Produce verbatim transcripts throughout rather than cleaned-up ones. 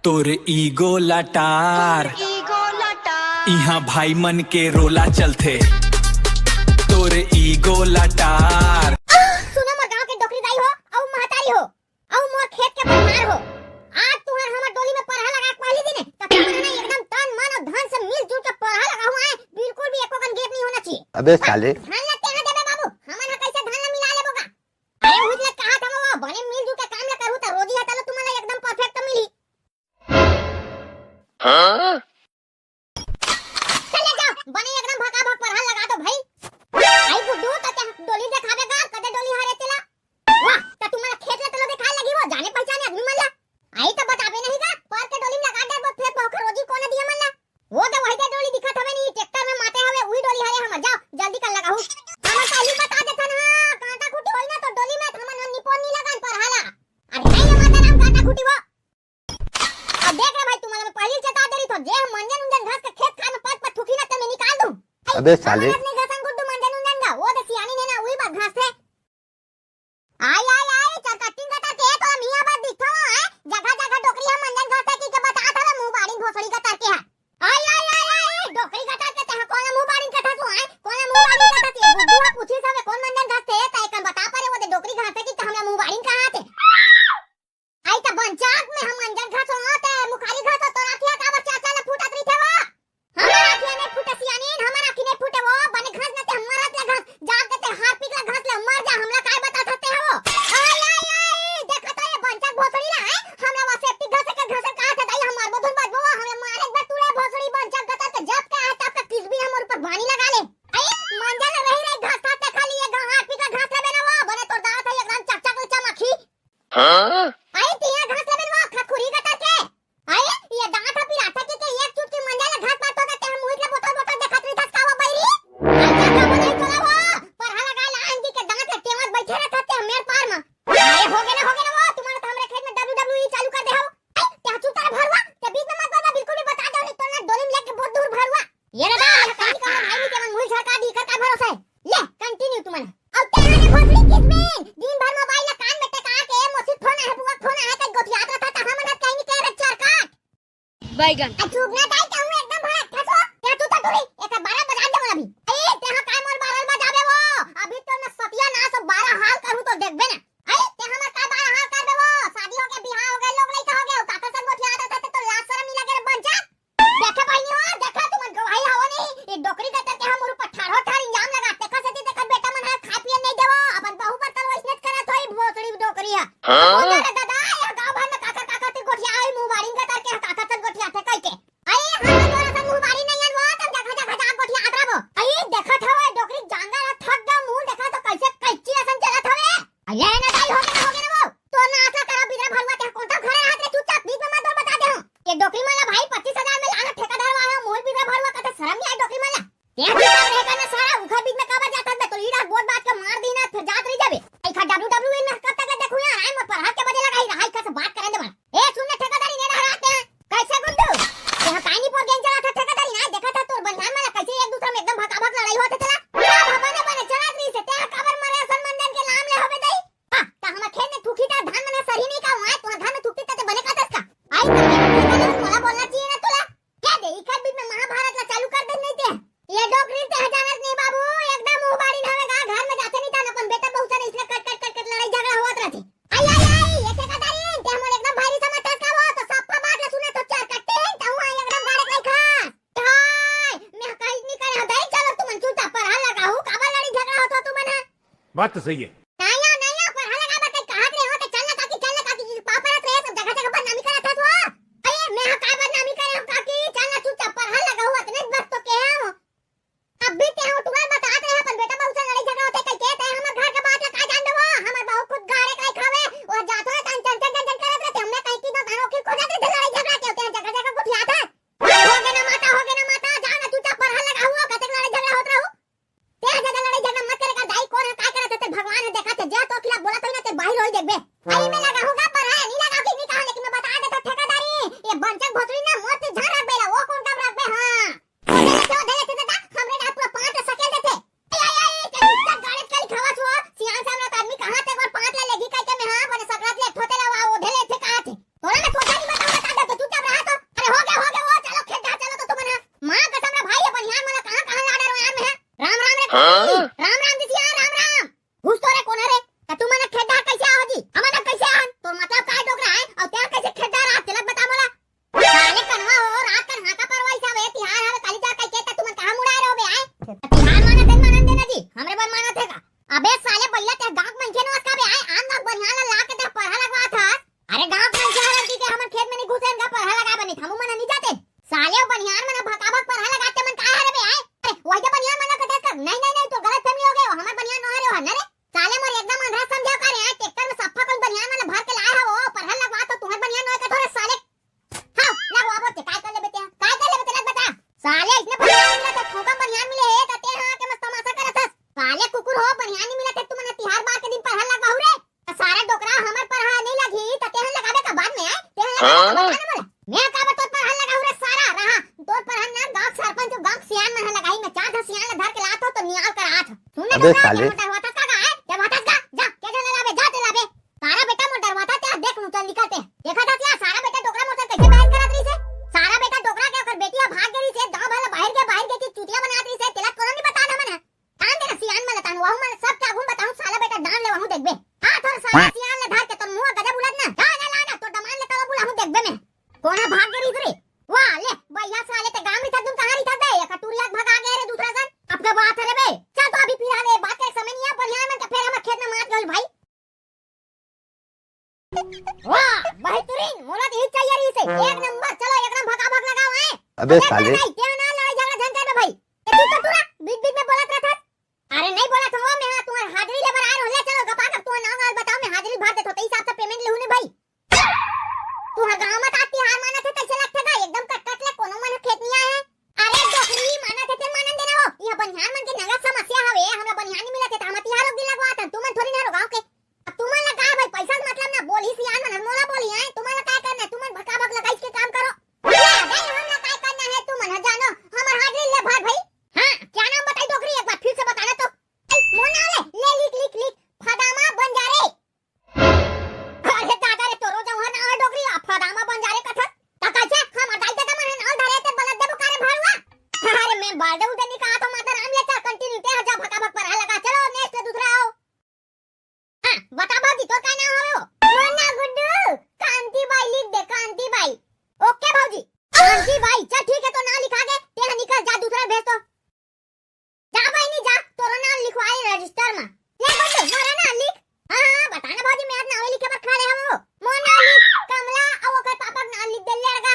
तोर ईगो लटार। इहाँ भाई मन के रोला चलथे। तोर ईगो लटार। सुनो मोर गांव के डोकरी दाई हो, अउ महतारी हो, अउ मोर खेत के परिवार हो। आज तुहर हमर डोली में परहा लगा के पहली दिने, त तुमन ह ना एकदम तन मन अउ धन से मिलजुल के परहा लगाहू आए, बिल्कुल भी एको कन gap नहीं होना चाहिए। अबे साले। धान ला तेहा देबे बाबू, हमन ह कैसे धान ला मिला लेबो गा? अरे उहित ले कहा था वो, बने मिलजुल के काम ला करहू त रोजी ह चलो तुमन ला एकदम perfect मिली। चले जाओ, बने एकदम भकाभक परहा लगा दो भाई। आई गुड्डू, त ते डोली देखाबे गा, कदे डोली हरे तेला? वाह, त तुम्हारा खेत ला तलो देखाए लगी वो, जाने पहचाने आदमी मन ला। आई त बताबे नहीं गा, पर के डोली में लगा दे, वो फेर बहुकर रोजी कोन दिए मन ला। वो तो वही दे डोली दिखत हवे नी, ट्रैक्टर में माते हवे, उही डोली हरे हमर। जाओ, जल्दी कर लगाहू। हमन पहली बता देथन, हाँ, कांटा खूटी होई ना तो डोली में हमन निपोन नी लगान परहा ला। अरे नहीं, ये माता राम कांटा खूटी वो। अब देख रे भाई, तुम्हारा मैं पहली चेता दे रही थो, जे हम मंजन उंजन घास के खेत खार में पट पट थूकी ना, ते मैं निकाल दूं। अबे साले। हमर अपने घासन गुड्डू मंजन उंजन गा, वो दे सियानी ने ना, उही बात घास थे। आई, आई, आई, चरकट्टी गटर के तो हम इहाँ बात दिखो, हैं? जगह, जगह डोकरी हम मंजन घास थे की के बता था, मुंह बाड़ी भोसड़ी गटर के है। आई, आई, आई, आई, डोकरी गटर के ते कौन मुंह बाड़ी कथा तू, हैं? कौन मुंह बाड़ी कथा तू? गुड्डू पूछी सब कौन मंजन घास थे, ते कन बता परे, वो दे डोकरी घास थे कि हमला मुंह बाड़ी कहा थे। आई त बंचक में हम अंजन घासो, ते मुखारी घासो, तोर आँखिया काबर चाचा ले फूटत रहिथे वो? हमर आँखिया नहीं फूटे सियानीन, हमर आँखी नहीं फूटे वो, बने घास न ते हमर हाथ ले घास, जाग के ते हारपिक ले घास ले मर जा, हमला काय बता सकते हो? आई, आई, आई, देखा तो ये बंचक भोसड़ी ला है, हमला वो सेफ्टी घास के घास कहा था, दाई हम मारबो धुन बजबो, हमला मारे एक बार तूले भोसड़ी बंचक गतर के जब के आए तब के किस भी हमर ऊपर पानी लगा ले। आई, मंजन रही रही घास खाते खाली ये घास, हारपिक ले घास ले बेना वो, बने तोर दांत है एकदम चक चक ले चमकी। हाँ? आई तिया घास लेबे वो खखुरी गतर के। आई ये दांत ह पिराथे के, के एक चुटकी मंजा ले घास पात होता ते हम मुहित ले बोतल बोतल देखत रही थस कावा बैरी। आई का का बोले चला वो, परहा लगा ला आंधी के दांत के टेवत बैठे रहत ते मेर पार में। अरे हो गए ना, हो गए ना वो, तुम्हारा तो हमरे खेत में डब्ल्यू डब्ल्यू ई चालू कर दे हो। आई ते चुप कर भरुआ, ते बीच में मत बोल, बिल्कुल भी बता दे नहीं तो ना डोली में लेके बहुत दूर भरुआ। ये रे बा, ये कहानी का भाई नहीं के मन मुहित झड़का दी कर का भरोसा है। ले, continue तुमन। अउ तेहा रे भोसड़ी किसमिन, दिन भर मोबाइल ला कान में टेका के, मोसी फोन आहे, बुआ फोन आहे, कई गोठियात रहता, तहाँ मन कहीं नहीं कह रे चरकट। बैगन। आ चुप ना दाई, कहूँ एकदम भड़क, ठसो, क्या तू तो टूरी, एक बारह बजा दे बोला भी। ए, तेहा काय मोर बारह बजाबे वो, अभी तो न सतिया ना सब बारह हाल करूँ तो देखबे ना। ए, ते हमर काय बारह हाल करबे वो, शादी हो गए, बिहाव हो गए, लोग लइका हो गए, काकर संग गोठियात रहता, ते तो लाज शरम नहीं लगे रे बंचक। देखे बहिनी हो, देखे तुमन गवाही हवो नहीं, ये डोकरी गतर के हम ऊपर ठाढ़ो ठाढ़ इल्जाम लगा, तेकर सेती तेकर बेटा मन ह खाए पिए नहीं देवो, अपन बहू पर तलवा इसने करत होई भोसड़ी डोकरी ह। हाँ? बोल रे दादा, ये गांव भर में काकर काकर ते गोठिया होई मुंह बारिन गतर के काकर से गोठिया थे कह के। आई हम तोरा से मुंह बारी नहीं अनवो, तब जगह जगह जा गोठिया आत रहो। आई देखत हवो डोकरी जांगर ह थक गा मुंह देखा तो कैसे कैची असन चलत हवे। अरे ना दाई, हो गया, हो गया ना वो। तोर ना आसरा करा बिदरा भरुआ, ते कोंटा घरे हाथ रे चुपचाप बीच में मत बोल, बता दे हूँ। ये डोकरी मन ला भाई पच्चीस हजार में लाना ठेका धरवा है, मोल बिदरा भरुआ कते शरम नहीं आए डोकरी मन ला। ते चुपचाप रहे करना सारा, उखर बीच में काबर जात हस बे, तो लीडर बोल बात के मार दी ना, फिर जात रही जाबे। आई खा डब्ल्यू डब्ल्यू ई में कब तक देखू यार, आई मोर पर हाथ के बजे लगा ही रहा, आई खा से बात करन दे बड़ा। ए सुन ना ठेकेदारी ने रहा ते, कैसे गुड्डू? ते हा काई नहीं पोर गेंग चला था ठेकेदारी ना, देखा था तोर बनियान मन ला कैसे एक दूसरा में एकदम भकाभक लड़ाई होत हे चला। का भवन बने चला रही से, ते हा काबर मरे असन मंजन के नाम ले होबे दई? हाँ, त हमर खेत में थूकी त धान मन ह सरही नहीं का, वहाँ तुहां धान में थूकती त ते बने कहतस का? आई तो मेरा ठेका ले मोला बोलना चाहिए ना तोला। क्या दे, इखर बीच में महाभारत ला चालू कर दे नहीं ते। ये डोकरी ते ह जानत नहीं बाबू, एकदम मुंह बारी हवे गा, घर में जाते नहीं था, अपन बेटा बहू से इसने कट कट कट कट लड़ाई झगड़ा होत रहते। आई आई आई, ये ठेकेदारी, ते हमर एकदम भारी समझ का वो, तो सप्पा बात ला सुने तो चार कट्टे हैं, तो हुआ एकदम गाड़े कहीं खा। हाय, मैं कहीं नहीं करे हूँ, दई चलो तुमन चुपचाप परहा लगाहू, काबर लड़ी झगड़ा होत हो तुमन ह? बात तो सही है। नया, नया, परहा लगा बर कहीं कहत रहे हो, तो चल ना काकी, चल ना काकी, की पापा रहत रहे, सब जगह, जगह बदनामी करत है तो। अरे, मैं हा काय बदनामी करे हूँ काकी, चल ना चुपचाप परहा लगाहू, अतने बस तो कहे हूँ। अब भी ते हम टुरा बतात रहे, अपन बेटा बहू से लड़ाई झगड़ा होते, कहीं के ते हमर घर के बात ला का जान देबो, हमर बहू खुद गाड़े काई खावे, वो जातो ना तन चन चन चन चन करत रहते, हमने कहीं की ना तानो की खोजत रहते, लड़ाई झगड़ा के होते हैं, जगह, जगह गुठियात है। हो गे ना माता, हो गे ना माता, जाओ ना चुपचाप परहा लगाहू, कतेक लड़ाई झगड़ा होत रहू। ते ह ज्यादा लड़ाई झगड़ा मत करे कर दाई, कोन ह काय करत हे, ते भगवान ह देखत राम राम जी, सिया राम राम। घुस तो रे, कोन हरे? त तू मन खेत डहर कइसे आहो जी? हमन अब कइसे आन? तोर मतलब काय डोकरा हे? अउ तें कइसे खेत डहर आ? तेला बता मोला। साले कनवा हो, रात कन हाका परवाई सावे, तिहार हवे, काली जा कहिके त तुमन कहाँ मुड़ाए रहो बे आय? तिहार मानत हे, मानन देना जी, हमरे बर मानत हे का? अबे साले बइला, ते गाँव के मनखे नोहस का बे आय? आन गाँव बनिहार ला ला के ते परहा लगवात हस। अरे गाँव के मनखे हरन कि के हमन खेत में नहीं घुसे, इनका परहा लगाए बनी, हमू मन नहीं जाते। साले बनिहार मन भकाभक परहा लगाते मन काय हरे बे आय? अरे वही तो बनिहार मन कथे कर, नहीं, नहीं, नहीं, तो गलत फहमी हो गए हो, हमर बनिहार नोहरे हो ना रे। साले मोर एकदम अंधरा समझे हो का रे आय? ट्रैक्टर में सफ्फा कोई बनिहार मन भर के लाए हो, परहा लगवा तो तुहर बनिहार नोहे के थोड़े साले। हाँ, लगवा बोलते, काय कर लेबे ते? काय कर लेबे ते, बता। साले, इसने बनिहान मिला थे, ठोका बनिहान मिले हे, त ते हाँ के मस्त तमाशा करत हस। साले कुकुर हो, बनिहान नहीं मिला थे, तुमन तिहार बार के दिन परहा लगवाहू रे। त सारा डोकरा हमर परहा नहीं लगी, त ते हन लगाबे का बाद में, आय? ते हन लगाबे का बाद में बोला। मैं का बता तोर परहा लगाहू रे सारा, रहा। तोर परहा ना गाँव सरपंच, गाँव सियान मन लगाही, मैं चार दस सियान ला धर के लात हो, तो नियाल कर आत हो। सुन ना अबे डोकरा, साले। क्या मोटा हुआ था, का, का, आय? क्या बात है, का? जा, क्या जाने लाबे, जा ते लाबे। सारा बेटा मोर डरवाथा ते देख लूं, चल निकलते। देखा था क्या सारा बेटा डोकरा मोर से कैसे बहस करत रही से? सारा बेटा डोकरा के ओकर बेटी ह भाग गई से, गांव भर बाहर के बाहर के की चुतिया बनात रही से, तेला कोनो नहीं बता हमन है। तान तेरा सियान मन तान वहू मन सब क्या घूम बताऊं, साला बेटा डांड ले वहू देखबे। हां, थोड़ा साला सियान ले धर के तो मुंह गजब उलट ना। जा ना ला ना तो दमान ले तो बुलाहू देखबे मैं। कोन ह भाग गई रे? वाह ले, भैया साले ते गांव में था तुम कहां रही था बे? एक टूरिया भगा गए रे दूसरा सन। अब का बात है रे बे? चल तो अभी फिलहाल ये बात का एक समय नहीं है, बढ़िया मन के फेर हम खेत में मार गए भाई। वाह, बेहतरीन, मोला तो यही चाहिए रही से। एक नंबर, चलो एकदम भगाभग लगाओ, हैं? अबे अबे साले। भाई, तेरा ना लड़ाई झगड़ा झंझट में भाई। ये तू तो तू ना बीच-बीच में बोलत रहत हस। अरे नहीं बोलत हो, मैं हाँ तुम्हारे हाजिरी लेबर आए रहो, ले चलो गपा कर तुम्हारा नाम और बताओ, मैं हाजिरी भर देत हो, तो हिसाब से पेमेंट लेहू नहीं भाई। तू हा गाँव में ता तिहार मानत है, कैसे लगथे गा? एकदम कट कट ले, कोनो मन खेत नहीं आए है। अरे डोकरी मानत है, ते मानन देना हो। यह बनिहार मन के नंगा समस्या हवे, हमरा बनिहार नहीं मिलत है, त हम तिहार दिन लगवात हन, तुमन थोड़ी ना गाँव के। अब तुमन ला का भाई, पैसा से मतलब ना, बोलही सियान मन, मोला बोलही है, तुमन ला का करना है, तुमन भकाभक लगाइस के काम करो। ले, अबे हम ला का करना है, तुमन ह जानो, हमर हाजिरी ले भर भाई। हाँ, क्या नाम बताई डोकरी, एक बार फिर से बताना तो। ए, मोर नाम ले, ले लिख, लिख, लिख, फदामा बंजारे। अरे दादा रे, तोरो जौहर नाम है डोकरी, आ फदामा बंजारे कथस। त कैसे हमर दाई ददा मन ह नाम धरे ते बलद देबो का रे भरुआ? अरे मैं बलदे उदे नहीं कहा तो माता राम ले चल, कंटिन्यू ते ह जा भकाभक परहा लगा। चलो नेक्स्ट दूसरा आओ। हाँ, बता भौजी, तोर का नाम हवे वो? मोर नाम गुड्डू, कांति बाई लिख दे, कांति बाई। ओके भौजी, कांति बाई, चल ठीक है, तो नाम लिखा के ते ह निकल जा, दूसरा भेज तो। जा बहिनी जा, तोरो नाम लिखवाए रजिस्टर में। ले गुड्डू, मोरो नाम लिख। हाँ, हाँ, बता ना भौजी, मैं आज नावे लिखे बर खड़े हवं। मोर नाम लिख, कमला, अउ ओकर पापा के नाम लिख दे ले लड़का।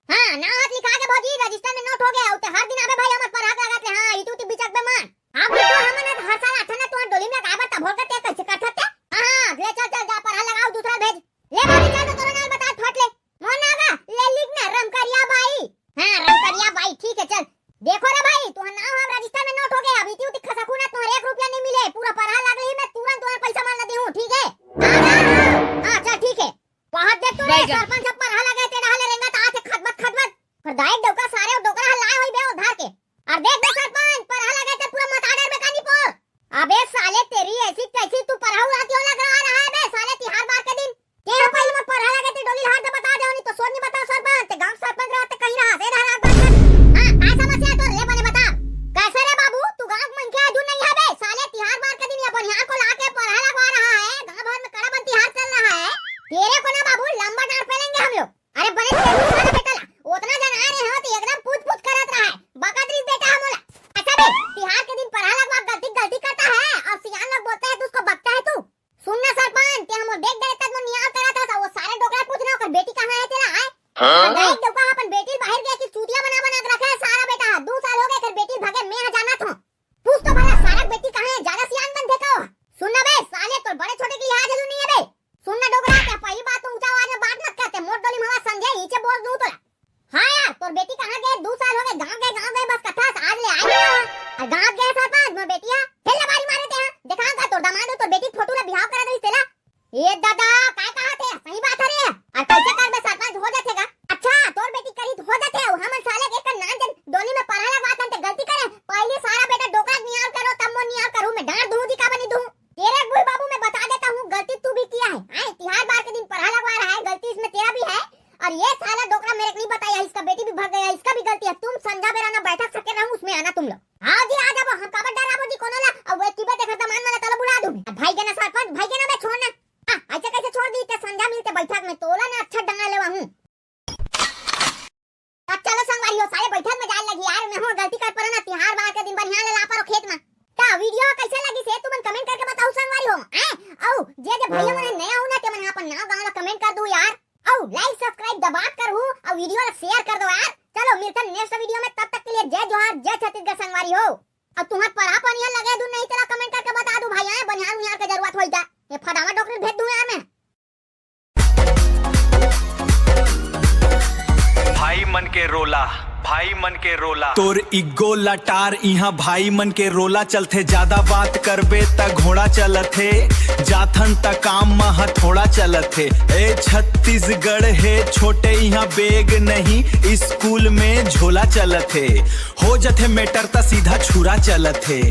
हाँ, नाम आज लिखा के भौजी, रजिस्टर में नोट हो गया। उते हर दिन आबे भाई हमर परहा लगत ले। हाँ, इतू ती बिचक बे मान। हाँ, गुड्डू, हमन ह हर साल आथन ना तुहर डोली में लगाए बर, तभो के ते कैसे करथस ते? हाँ, हाँ, ले चल, चल, जा परहा लगाओ, दूसरा भेज। ले भौजी, चल तो तोरो नाम बता, फट ले। मोर नाम का? ले लिख ना, रमकरिया बाई। हाँ, रमकरिया बाई, ठीक है, चल। देखो रे भाई, तुहर नाम हम रजिस्टर में नोट हो गए, अब इति उति खसखू ना, तुहर एक रुपया नहीं मिले, पूरा परहा लाग लिही, मैं तुरंत तुहर पैसा मान ला देहूँ, ठीक है? हाँ, हाँ, हाँ, हाँ, चल, ठीक है। बहुत देख तू रे, बैगन। सरपंच अब परहा लगे, ते डहले रेंगत आथे, खदबत, खदबत। पर दाई डोका सारे, डोकरा ह लाए होई बे उधार के। और देख बे सरपंच, परहा लगे ते पूरा मताड़र बे कानी पोर। अबे साले तेरी ऐसी कैसी, तू परहा उड़ाती हो लग रहा है बे साले तिहार बार के दिन। के ह पहले मोर परहा लगे ते डोली ल हाथ से बता दे, नहीं तो सोनी बता सरपंच, ते गांव सरपंच रहा ते कहीं रहा, से धारा बात कर। हाँ, काय समस्या है तोर ले बने बता। कैसे रे बाबू, तू गांव के मनखे है, दूर नहीं है बे, साले तिहार बार के दिन ये बनिहार को लाके परहा लगवा रहा है, गांव भर में कड़ा बन तिहार चल रहा है। तेरे को ना बाबू लंबा डांट पेलेंगे हम लोग। अरे बने तेरी सारा बेटा ला, उतना जन आए रहे हो तो एकदम पूछ पूछ करत रहा है। बकत रही बेटा हम बोला। अच्छा बे, तिहार के दिन परहा लगवा गलती गलती करता है और सियान लोग बोलते हैं तो उसको बकता है तू। सुन ना सरपंच, ते हमर देख डरे तक मोर नियाव करत हस, वो सारे डोकरा पूछ ना ओकर बेटी कहाँ है तेला, आय? हाँ? और देख डोका अपन बेटी बाहर गए कि चूतिया बना बना के रखे है सारा बेटा, दू साल हो गए कर बेटी भगे मैं ह जानत हूँ। पूछ तो भला सारा बेटी कहाँ है, ज्यादा सियान बन देखो। सुन ना बे साले, तोर बड़े छोटे के लिहाज है नहीं है बे। सुन ना डोकरा, ते पहली बात तो ऊंचा आवाज में बात मत करते, मोर डोली में हवा समझे, नीचे बोल दूं तोला। हाँ यार, तोर बेटी कहाँ गए? दू साल हो गए, गाँव गए, गाँव गए, बस कथा से आज ले आए नहीं हो। और गाँव गए सरपंच, मोर बेटिया, खेल बारी मारे ते, हाँ। देखा का तोर दामाद हो, तोर बेटी के फोटो ला बिहाव करा दे तेला। ए दादा, काय कहा थे? सही बात है रे। और कैसे कर बे सरपंच हो जाथे का? अच्छा, तोर बेटी करी तो हो जाथे, हमन साले के कर नान जन डोली में परहा लगवा तन ते गलती करे। पहले सारा बेटा डोकरा नियाल करो, तब मोर नियाल करूँ, मैं डांट दूँ जी का बनी दूँ। तेरे बुढ़ बाबू, मैं बता देता हूँ, गलती तू भी किया है। आए, तिहार बार के दिन परहा लगवा रहा है, गलती इसमें तेरा भी है। और ये साला डोकरा मेरे को नहीं बताया, इसका बेटी भी भाग गया, इसका भी गलती है। तुम संझा बेरा ना बैठक सके रहूं, उसमें आना तुम लोग। हाँ जी, आ जाओ, हम काबर डराबो जी, परिहान ले लापर हो खेत मा। त वीडियो कैसे लगिस हे तुमन कमेंट करके बताहू संगवारी हो। हैं? अउ जे जे भैया मन नया हो ना, ते मन अपन नाव गांव ला कमेंट कर दू यार। अउ लाइक सब्सक्राइब दबात करहू अउ वीडियो ला शेयर कर दो यार। चलो मिलथन नेक्स्ट वीडियो में, तब तक के लिए जय जोहार, जय छत्तीसगढ़ संगवारी हो। अब तुम्हार परा पनिया लगे दू नहीं तेला कमेंट करके बता दू भाई, हैं? बनिहार उनिहार के जरूरत होई त ये फटाफट डॉक्टर भेज दूं यार मैं। भाई मन के रोला, भाई मन के रोला। तोर इग्गो लटार इहाँ भाई मन के रोला चलथे, ज्यादा बात करबे त घोड़ा चलथे, जाथन त काम म ह थोड़ा चलथे। ए छत्तीसगढ़ हे छोटे, इहाँ बैग नहीं, स्कूल में झोला चलथे, हो जथे मैटर त सीधा छुरा चलथे।